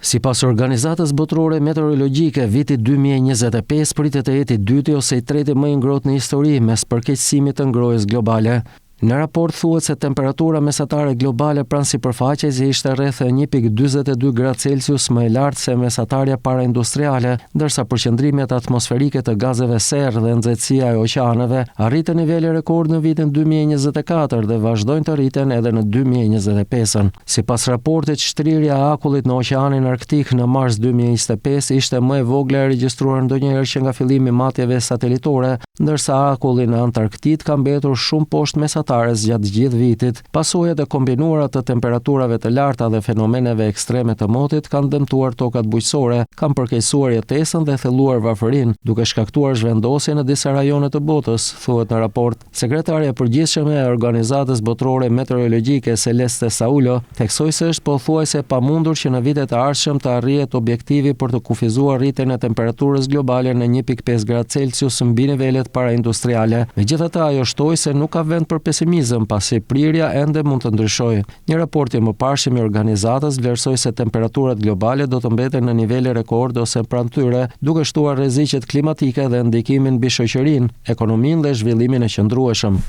Sipas Organizatës Botërore Meteorologjike, viti 2025 pritet të jetë i dyti ose i treti më i ngrohtë në histori mes përkeqësimit të ngrohjes globale. Në raport thuhet se temperatura mesatare globale pranë sipërfaqes ishte rreth 1.42 gradë Celsius më e lartë se mesatarja paraindustriale, ndërsa përqendrimet atmosferike të gazeve serrë dhe nxehtësia e oqeaneve arritën nivele rekord në vitin 2024 dhe vazhdojnë të rriten edhe në 2025-ën. Sipas raportit, shtrirja e akullit në Oqeanin Arktik në mars 2025 ishte më e vogla e regjistruar ndonjëherë që nga fillimi i matjeve satelitore, ndërsa akulli në Antarktidë ka mbetur shumë poshtë mesatares gjatë gjithë vitit. Pasojat e kombinuara të temperaturave të larta dhe fenomeneve ekstreme të motit kanë dëmtuar tokat bujqësore, kanë përkeqësuar jetesën dhe thelluar varfërinë, duke shkaktuar zhvendosje në disa rajone të botës, thuhet në raport. Sekretarja e Përgjithshme e Organizatës Botërore Meteorologjike, Celeste Saulo, theksoi se është pothuajse e pamundur që në vitet e ardhshëm të arrihet objektivi për të kufizuar rritjen e temperaturës globale në 1.5 gradë Celsius mbi nivelet paraindustriale. Megjithatë, ajo shtoi se nuk ka vend për pesimizëm, pasi prirja ende mund të ndryshojë. Një raport i mëparshëm i organizatës vlerësoi se temperaturat globale do të mbeten në nivele rekord ose pranë tyre, duke shtuar rreziqet klimatike dhe ndikimin mbi shoqërinë, ekonominë dhe zhvillimin e qëndrueshëm.